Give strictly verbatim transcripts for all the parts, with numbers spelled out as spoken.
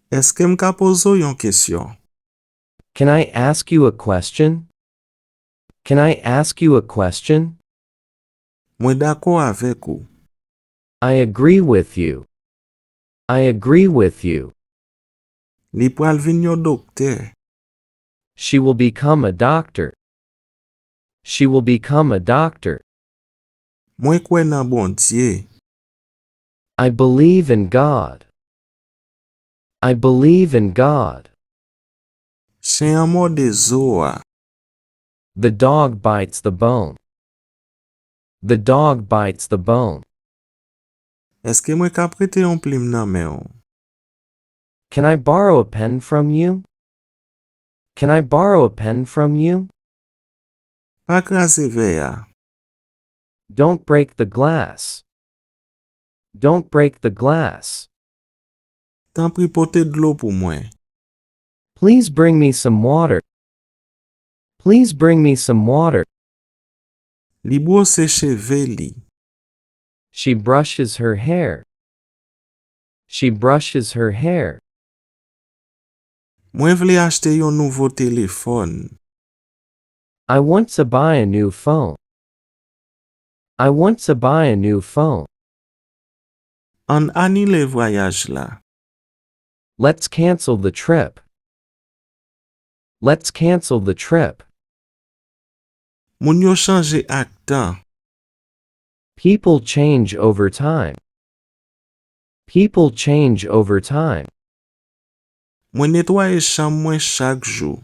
Èske m ka poze w yon kesyon? Can I ask you a question? Can I ask you a question? Mwen dakò avèk ou. I agree with you. I agree with you. Li pral vin yon doktè. She will become a doctor. She will become a doctor. Mwen kwè nan Bondye. I believe in God. I believe in God. Chen an mòde zo a. The dog bites the bone. The dog bites the bone. Èske mwen ka prete yon plim nan men w? Can I borrow a pen from you? Can I borrow a pen from you? Pa kraze vè a. Don't break the glass. Don't break the glass. Tanpri pote dlo pou mwen. Please bring me some water. Please bring me some water. Li bwose cheve li. She brushes her hair. She brushes her hair. Mwen vle achte yon nouvo telefòn. I want to buy a new phone. I want to buy a new phone. Ann anile vwayaj la. Let's cancel the trip. Let's cancel the trip. Moun yo chanje ak tan. People change over time. People change over time. Mwen netwaye chanm mwen chak jou.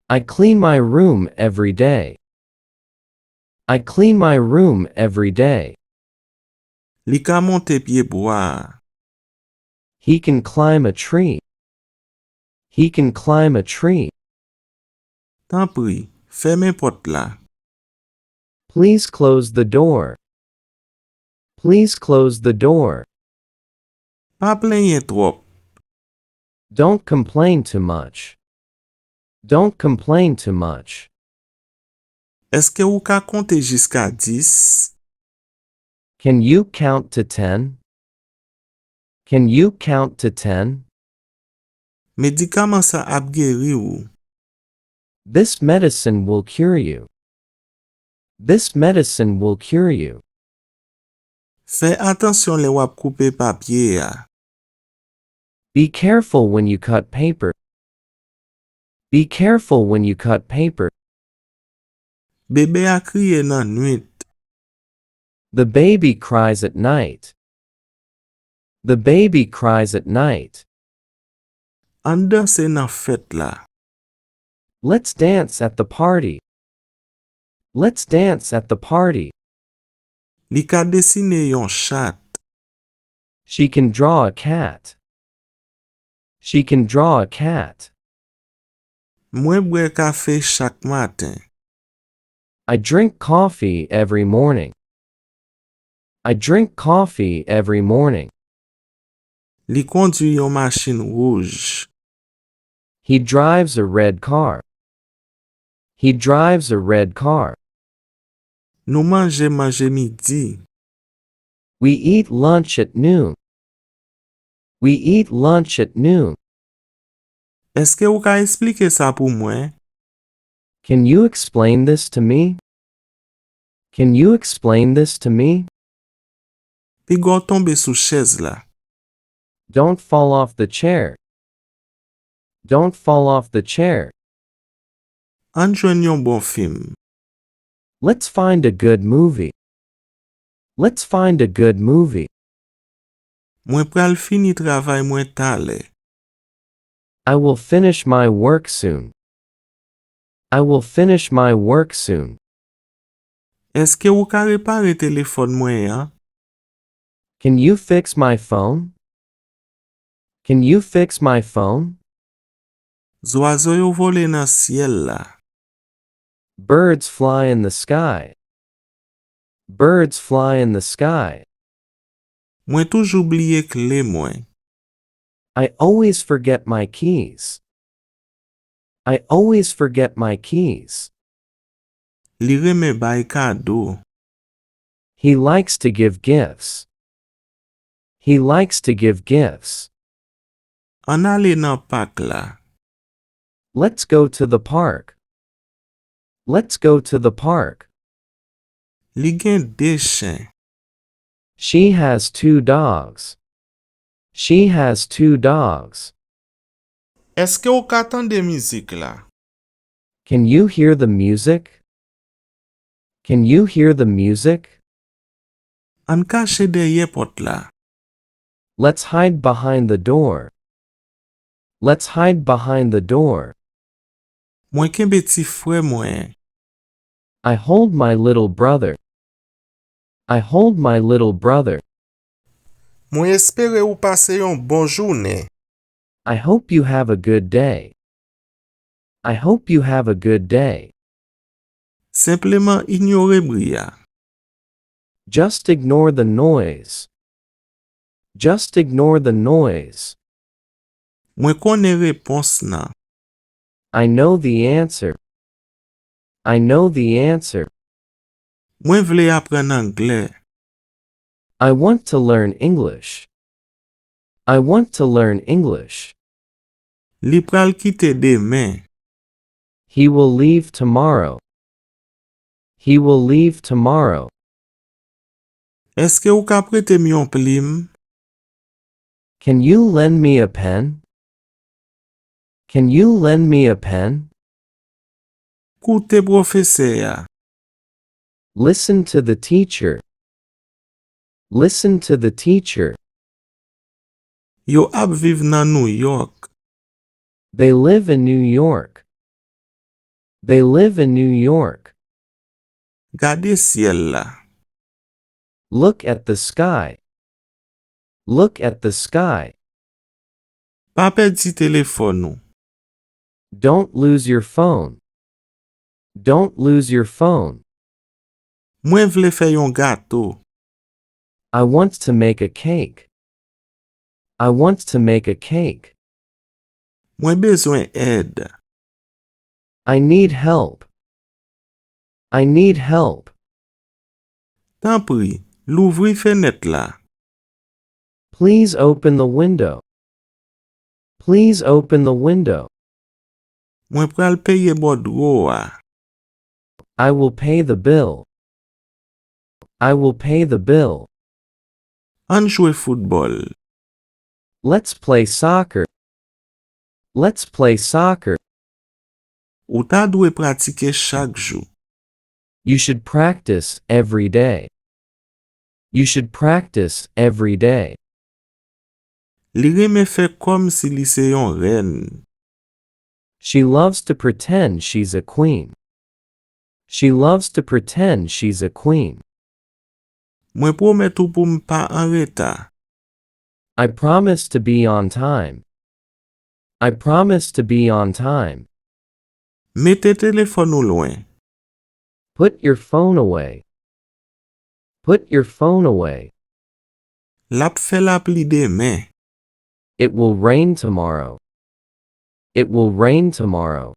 I clean my room every day. I clean my room every day. Li ka monte pye bwa a. He can climb a tree. He can climb a tree. Tanpri, fèmen pòt la. Please close the door. Please close the door. Pa plenyen twòp. Don't complain too much. Don't complain too much. Èske ou ka konte jiska dis? Can you count to ten? Can you count to ten? Medikaman sa ap geri w. This medicine will cure you. This medicine will cure you. Fè atansyon lè w ap koupe papye a. Be careful when you cut paper. Be careful when you cut paper. Bebe a kriye nan nwit. The baby cries at night. The baby cries at night. Ann danse nan fèt la. Let's dance at the party. Let's dance at the party. Li ka desine yon chat. She can draw a cat. She can draw a cat. Mwen bwè kafe chak maten. I drink coffee every morning. I drink coffee every morning. Li kondui yon machin wouj. He drives a red car. He drives a red car. Nou manje manje midi. We eat lunch at noon. We eat lunch at noon. Èske ou ka eksplike sa pou mwen? Can you explain this to me? Can you explain this to me? Piga w tonbe sou chèz la. Don't fall off the chair. Don't fall off the chair. Ann jwenn yon bon fim. Let's find a good movie. Let's find a good movie. Mwen pral fini travay mwen talè. I will finish my work soon. I will finish my work soon. Èske ou ka repare telefòn mwen an? Can you fix my phone? Can you fix my phone? Zwazo yo vole nan syèl la. Birds fly in the sky. Birds fly in the sky. Mwen toujou bliye kle mwen. I always forget my keys. I always forget my keys. Li renmen bay kado. He likes to give gifts. He likes to give gifts. Ann ale nan pak la. Let's go to the park. Let's go to the park. Li gen de chen. She has two dogs. She has two dogs. Èske w ka tande mizik la? Can you hear the music? Can you hear the music? Ann kache dèyè pòt la. Let's hide behind the door. Let's hide behind the door. Mwen kenbe ti frè mwen. I hold my little brother. I hold my little brother. Mwen espere ou pase yon bon jounen. I hope you have a good day. I hope you have a good day. Senpleman inyore bri a. Just ignore the noise. Just ignore the noise. Mwen konnen repons nan. I know the answer. I know the answer. Mwen vle aprann anglè. I want to learn English. I want to learn English. Li pral kite demen. He will leave tomorrow. He will leave tomorrow. Èske ou ka prete m yon plim? Can you lend me a pen? Can you lend me a pen? Koute pwofesè a. Listen to the teacher. Listen to the teacher. Yo ap viv nan Nouyòk. They live in New York. They live in New York. Gade syèl la. Look at the sky. Look at the sky. Pa pèdi telefòn ou. Don't lose your phone. Don't lose your phone. Mwen vle fè yon gato. I want to make a cake. I want to make a cake. Mwen bezwen èd. I need help. I need help. Tanpri, louvri fenèt la. Please open the window. Please open the window. Mwen pral peye bòdwo a. I will pay the bill. I will pay the bill. Ann jwe foutbòl. Let's play soccer. Let's play soccer. Ou ta dwe pratike chak jou. You should practice every day. You should practice every day. Li renmen fè kòmsi li se yon rèn. She loves to pretend she's a queen. She loves to pretend she's a queen. Mwen pwomèt ou pou m pa anreta. I promise to be on time. I promise to be on time. Mete telefòn ou lwen. Put your phone away. Put your phone away. L ap fè lapli demen. It will rain tomorrow. It will rain tomorrow.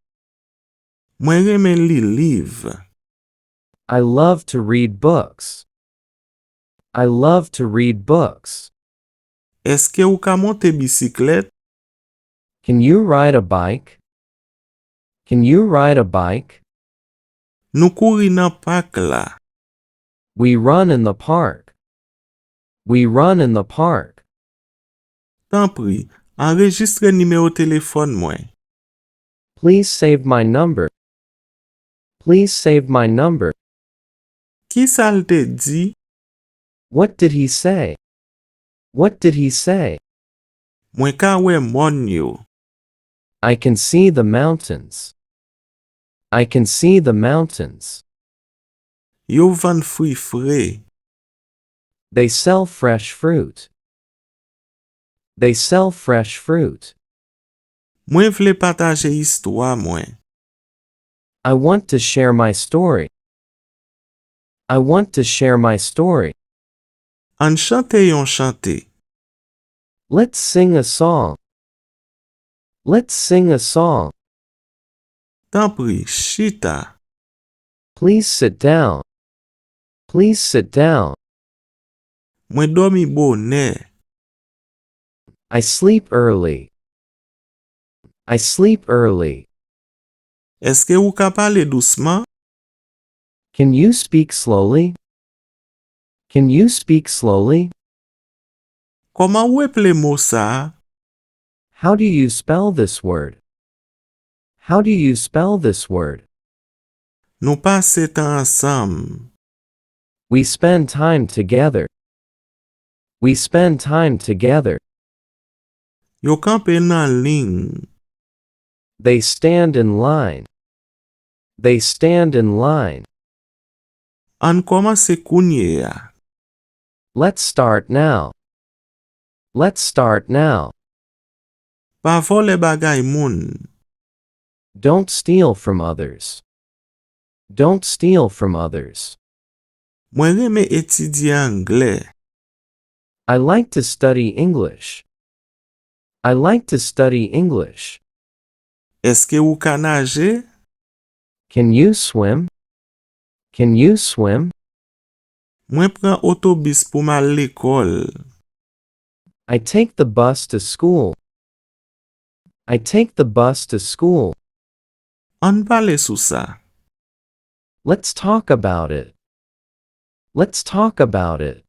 Mwen renmen li liv. I love to read books. I love to read books. Èske ou ka monte bisiklèt? Can you ride a bike? Can you ride a bike? Nou kouri nan pak la. We run in the park. We run in the park. Tanpri, anrejistre nimewo telefòn mwen. Please save my number. Please save my number. Kisa l te di? What did he say? What did he say? Mwen ka wè mòn yo. I can see the mountains. I can see the mountains. Yo vann fwi fre. They sell fresh fruit. They sell fresh fruit. Mwen vle pataje istwa mwen. I want to share my story. I want to share my story. Ann chante yon chante. Let's sing a song. Let's sing a song. Tanpri, chita. Please sit down. Please sit down. Mwen dòmi bonè. I sleep early. I sleep early. Èske ou ka pale dousman? Can you speak slowly? Can you speak slowly? Kòman ou eple mo sa a? How do you spell this word? How do you spell this word? Nou pase tan ansanm. We spend time together. We spend time together. Yo kanpe nan liy. They stand in line. They stand in line. Ann kòmanse kounye a. Let's start now. Let's start now. Pa vòlè bagay moun. Don't steal from others. Don't steal from others. Mwen renmen etidye anglè. I like to study English. I like to study English. Èske ou ka naje? Can you swim? Can you swim? Mwen pran otobis pou m al lekòl. I take the bus to school. I take the bus to school. Ann pale sou sa. Let's talk about it. Let's talk about it.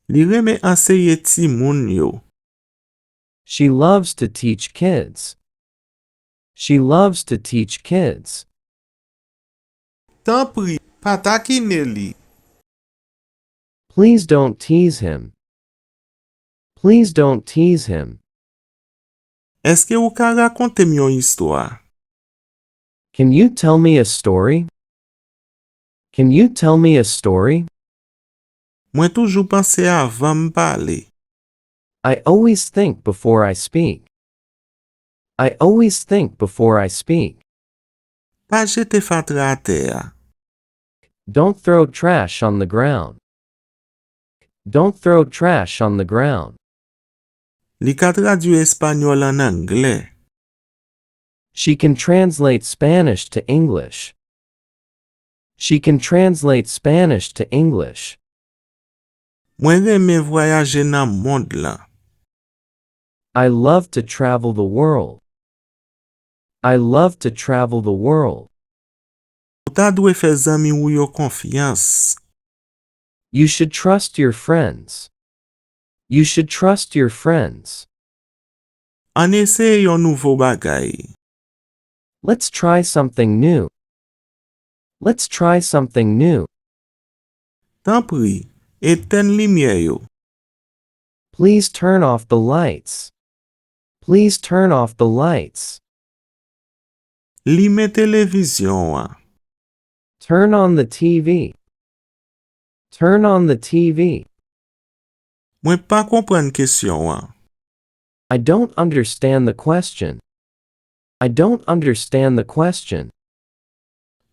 Li renmen anseye timoun yo. She loves to teach kids. She loves to teach kids. Tanpri, pa takine li. Please don't tease him. Please don't tease him. Èske ou ka rakonte m yon istwa? Can you tell me a story? Can you tell me a story? Mwen toujou panse avan m pale. I always think before I speak. I always think before I speak. Pa jete fatra atè a. Don't throw trash on the ground. Don't throw trash on the ground. Li ka tradui espanyòl an anglè. She can translate Spanish to English. She can translate Spanish to English. Mwen renmen vwayaje nan mond lan. I love to travel the world. I love to travel the world. Ou ta dwe fè zanmi ou yo konfyans. You should trust your friends. You should trust your friends. Ann eseye yon nouvo bagay. Let's try something new. Let's try something new. Tanpri, etenn limyè yo. Please turn off the lights. Please turn off the lights. Limen televizyon an. Turn on the T V. Turn on the T V. Mwen pa konprann kesyon an. I don't understand the question. I don't understand the question.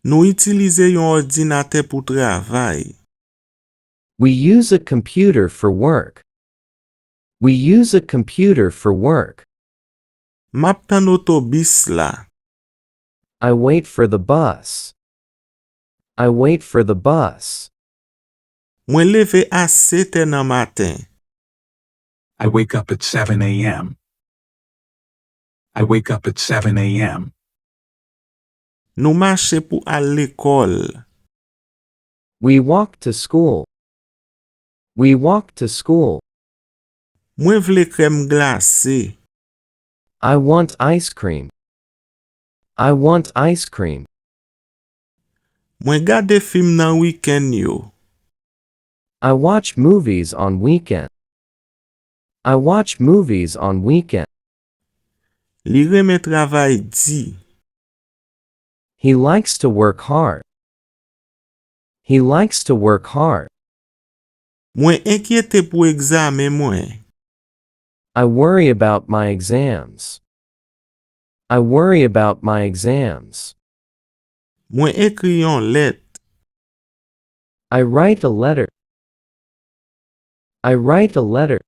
Nou itilize yon òdinatè pou travay. We use a computer for work. We use a computer for work. M ap tann otobis la. I wait for the bus. I wait for the bus. Mwen leve a sèt è nan maten. I wake up at seven a.m. I wake up at seven a.m. Nou mache pou al lekòl. We walk to school. We walk to school. Mwen vle krèm glase. I want ice cream. I want ice cream. Mwen gade fim nan wikenn yo. I watch movies on weekend. I watch movies on weekend. Li renmen travay di. He likes to work hard. He likes to work hard. Mwen enkyete pou egzamen mwen. I worry about my exams. I worry about my exams. Mwen ekri yon lèt. I write a letter. I write a letter.